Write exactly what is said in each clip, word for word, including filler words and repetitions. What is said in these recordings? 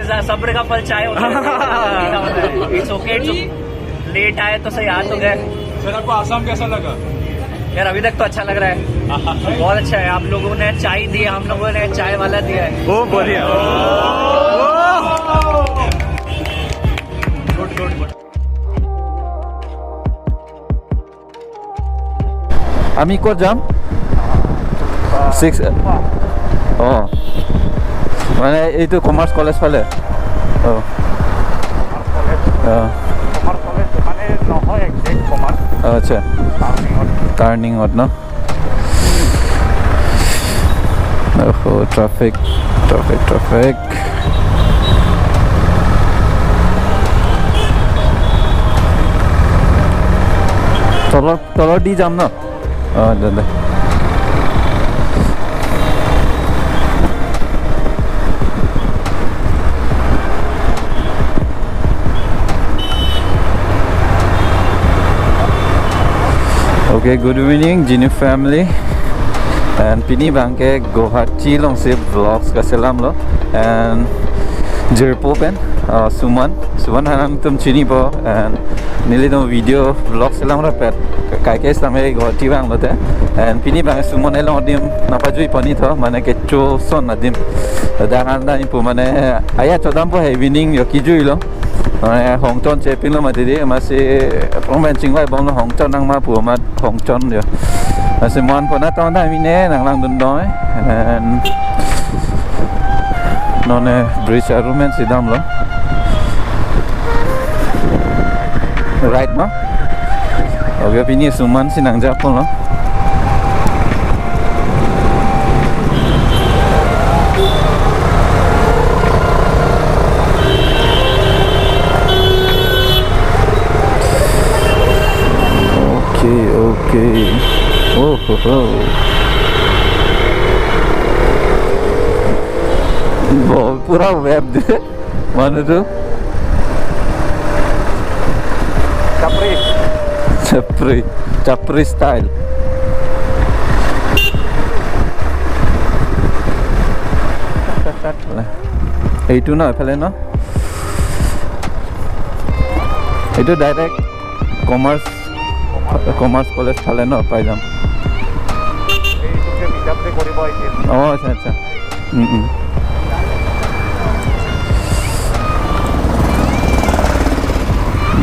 सब्र का फल चाय होता है। It's okay, लेट आए तो सही, आ तो गए। सर, आपको आसाम कैसा लगा? यार, अभी तक तो अच्छा लग रहा है, बहुत अच्छा है। आप लोगों ने चाय दिया, हम लोगों ने चाय वाला दिया है। ओ, बढ़िया। Good, good, good. আমি ক'ত যাম? ছিক্স। অ, মানে এইটো কমাৰ্চ কলেজ ফালে। অ। কমাৰ্চ কলেজ, অ। কমাৰ্চ কলেজ মানে নহয়, একজেক্ট কমাৰ্চ। আচ্ছা। টাৰ্ণিঙত। টাৰ্ণিঙত ন? অহ, ট্ৰাফিক, ট্ৰাফিক, ট্ৰাফিক। তলৰ, তলৰ দি যাম ন? অ, দে, দে। Okay, good evening, Genie family. And pini abangke Guwahati alongsi vlogs kaselamlo. And jirpo pen, uh, Suman, Suman aphan nangtum chinipo. And nelitum video vlog selam rapet. Kaike sitame Guwahati abang lote. And pini abang Suman along adim nangpajui pon-i tho, mane kecho ason adim. Dak an dai pu mane aya chodampo he evening yo kijuilo. Mane hongchon chepinlo mati di, masi pongben chingvai bomlo hongchon nangma pu amat hongchon yo. Masi mon kona tong dai mine nanglangdun doi. And nonne bridge arumen si damlo. Right, no? Okay, pini Suman si nangjaponlo. Okay, okay. Oh, ho, ho. Bo, pura web de. Mane tu? Chapri. Chapri. Chapri style. এইটো ন, এইফালে ন? এইটো direct commerce, commerce college ফালে ন পাই যাম। এইটো যে পিক আপ যে কৰিব আহিছিল। অ, আচ্ছা, আচ্ছা। উম, উম।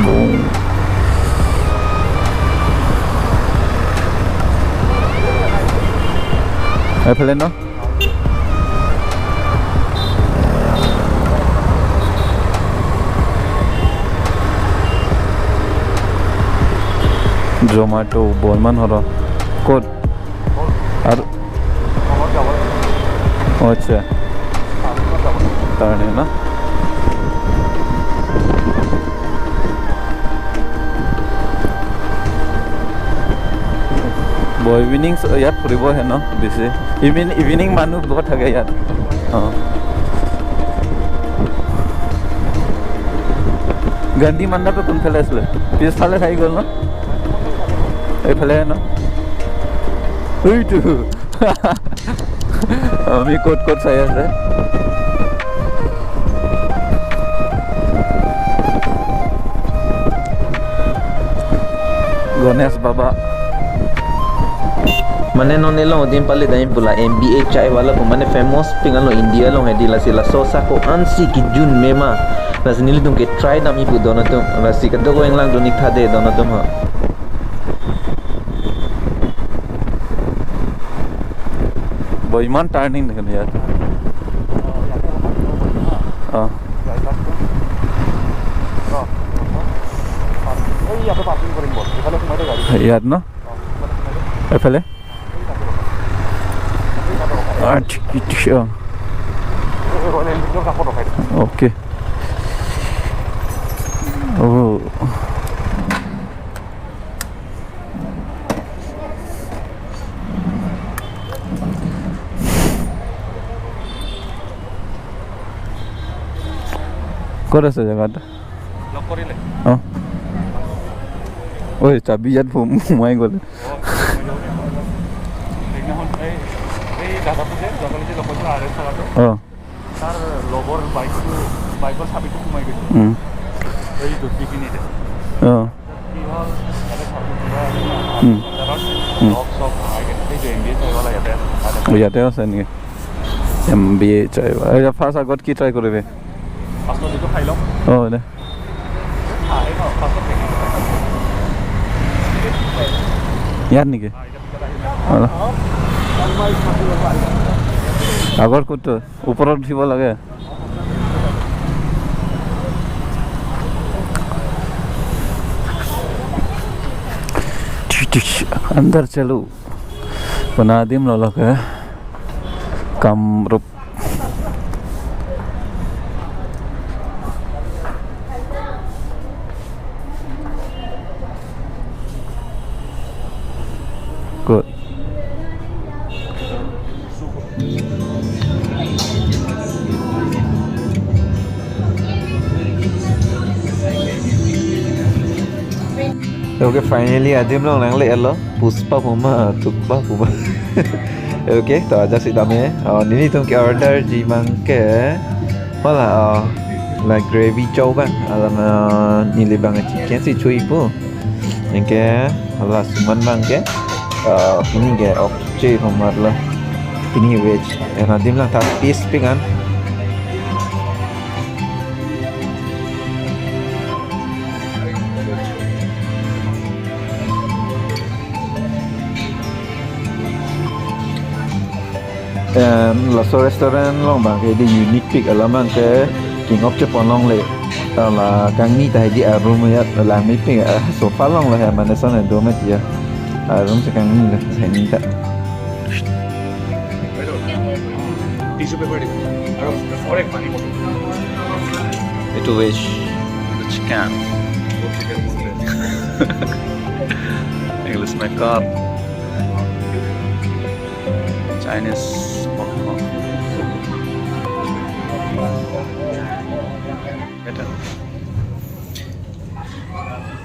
বুম। এইফালে ন? Zomato, বৰ্মান সৰ। ক'ত? আৰু অ, আচ্ছা। কাৰণে ন? ব-, ইভিনিং চ-, ইয়াত ফুৰিব আহে ন বেছি? ইভিন-, ইভিনিং মানুহ বহুত থাকে ইয়াত। অ। গান্ধী মণ্ডপটো কোনফালে আছিলে? পিছফালে থাকি গ'ল ন? এইফালে ন? এইটো। আমি ক'ত ক'ত চাই আছে। গণেশ বাবা। Mane non along adim pale dam pu la M B A chai wala pu mane famous ping alo India along hedi, lasi laso ako ansi kijun mema. Lasi nelitum ke try dam ipu don atum. Lasi kadokave nanglang dun ik tha de don atum ha. Bo, ইমান টাৰ্ণিং দেখোন ইয়াত। অ। এই ইয়াতে পাৰ্কিং কৰিম বছ, এইফালে সোমাই দে গাড়ী। ইয়াত ন? অ, এইফালে সোমাই দে। এইফালে? এই তাতে ৰখা। এই তাতে ৰখা। আচ্ছা, আচ্ছা। এই ৰয়েল এনফিল্ডৰ কাষত ৰখাই দে। অ'কে। অ। ক'ত আছে জেগাটো? লগ কৰিলে? অ। ঐ, চাবি ইয়াত সোম-, সোমাই গ'লে। অ, সেইদিনাখন এই, এই দাদাটো যে, যোৱাকালি যে লগ কৰিছিলো, আৰ এছ দাদাটো। অ। তাৰ লগৰ বাইকটো বাইকৰ চাবিটো সোমাই গৈছে। উম। এই দুটি কিনিলে। অ। কি হ'ল, ইয়াতে চাবি কিবা উম। কাৰণ উম। লক চক ভাঙাই গৈছে। সেইটো এম বি এ চাই পেলাই ইয়াতে আছে। অ, ইয়াতে আছে নেকি? এম বি এ চাই। এতিয়া ফাৰ্ষ্ট আগত কি ট্ৰাই কৰিবি? ফাৰ্ষ্টত এইটো খাই লওঁ। অ, দে। খাই লওঁ, ফাৰ্ষ্টত দেখি। ইয়াত নেকি? অ, এতিয়া ভিতৰত আহিম। অ। আগৰ ক'ত? ওপৰত উঠিব লাগে। अंदर चलो। Puna adim lolo ke Kamrup. Good. Okay, finally adim along nangle-etlo. Pushpa pu ma, Thukpa pu ma. Okay, to ajat si dam he. Oh, nelitum ke-orderji abang ke hala, oh, la gravy chow abang. Alam, oh, neli abang chicken si choipo. Anke hala Suman abang ke, ah, pini ke okche pamar lo. Pini veg. Ena adim lang ta piece pik an. Em, laso restaurant along abang ke di unique pik, alam abang ke king of chepon longle. Hala kangni ta hedi arum ya langmepik, ah, sofa along lo he mane son do met ya. Arum si kangni lo, hini ta. Tissue paper di. Arum, orek pani mo. Itu veg, itu chicken. English makeup. Chinese pork.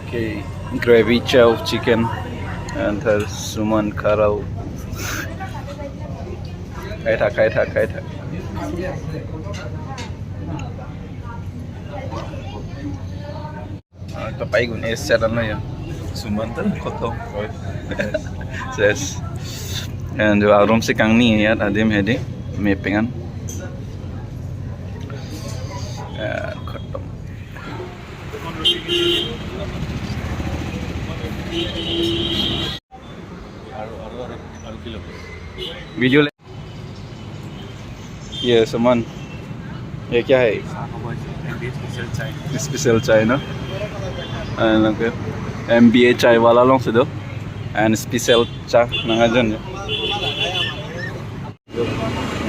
Okay, gravy chow chicken and her Suman Kharao. Khai thak, khai thak, khai thak. Ah, kapai gun es set ano ya. Suman ta koto. Ses. And jo arum si kangni ya adim hedi. Mepik an. Ah, koto. Video le. ये सामान, ये क्या है? Special chai. Special chai na? And okay, M B A chai wala alongsi do. And special cha nang ajon ya.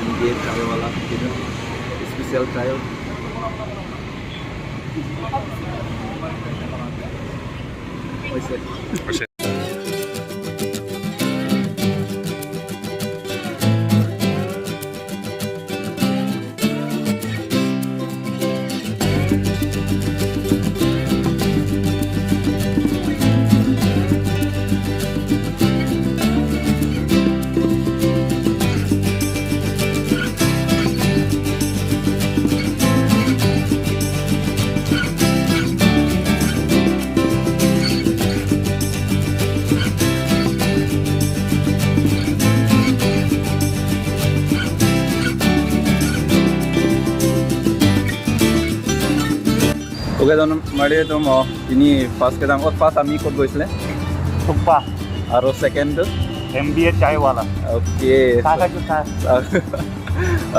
M B A chai wala, you know, special chai. Oise. Okay, জন মাৰি তো মই তিনি ফাৰ্ষ্ট কেইটা, ক'ত ফাৰ্ষ্ট আমি ক'ত গৈছিলে? থুকপা। আৰু ছেকেণ্ড টো? M B A chai wala। Okay। চাহ খাইছো, চাহ।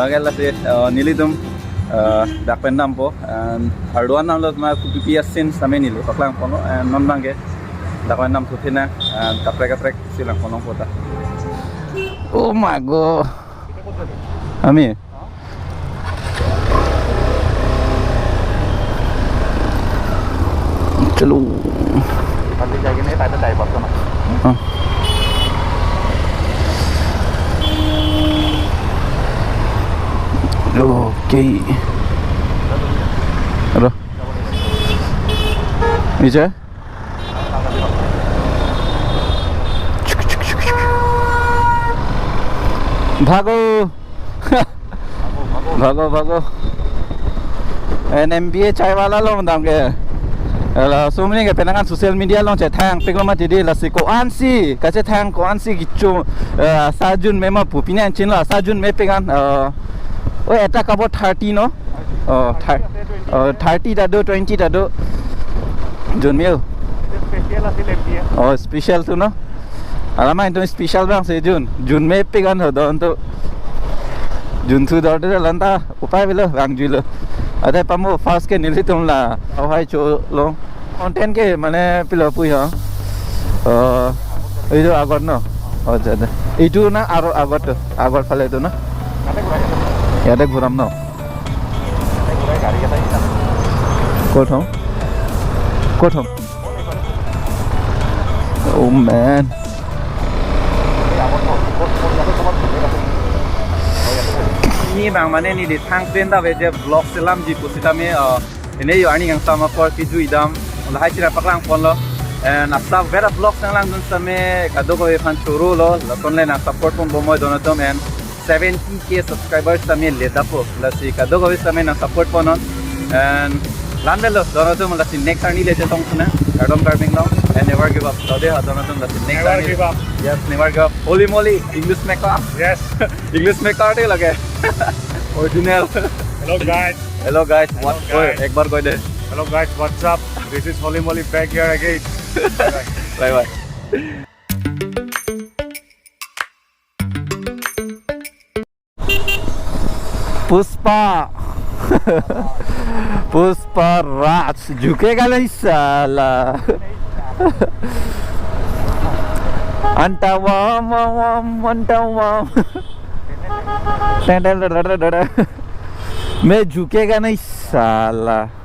Okay, lasi, uh, nelitum, uh, dak pen dampo, and arduan namlo ma kupipi asin same neli paklang pono, and non abang ke dak pen dam thuthina, and kaprek kaprek si lang pono kota. Oh my God। আমি? চলো। তাতে যাই কিনে তাতে যাই পারতো না। হ্যাঁ। Okay। Aro? Ije? ভাগো। ভাগো, ভাগো। An M B A chai wala along damke. Laso amonit ke penang an social media along chethang piklo mati dei, lasi ko-ansi, kachethang ko-ansi kecho, eh, asa June me ma pu pine an chinlo, asa June mepik an, eh, oh, eta kabo thirty no? Oh, thir-, oh, thirty ta do, twenty ta do. June me o. Special ase le dia. Oh, special thu no? Alamai tu special abang si June. June mepik an ho don tu. June thu dor de lanta. Upai avelo, vangjuilo. Ate pamo first ke nelitum la, oh, hai cho long. Content ke mane pilo pu ho. Oh, itu agot no. Oh, jada. Itu na aro agot tu. Agot phale tu na. Yate ghuram no. Kothom. Kothom. Oh man. Ni bang mane neli thang pen ta veje vlog selamji pusitame, uh, ene yo arni yang sama for kiju idam. Lahai chira paklang ponlo. And asa vera vlog nanglang dun same kadokave aphan choro lo. Lason le nang support pon bomoi don atum and seventy K subscribers tame ledapo. Lasi kadokave same nang support ponon. And lan avelo don atum, lasi next arni le chetong suna. Kardom Karbi Anglong. And never give up. Lode ha don atum, lasi next Never arni. Give up. Yes, never give up. Holy moly, English maker. Yes. English maker de lage. Original. Hello guys. Hello guys. Hello what? Guys. Oh, ek bar koi de. Hello guys, what's up? This is Holy Moly back here again. Bye bye. Pushpa. Pushpa Raj. झुकेगा नहीं साला. Antawam, wam, wam, antawam. Ten, ten, da, da, da, da, da. मैं झुकेगा नहीं साला.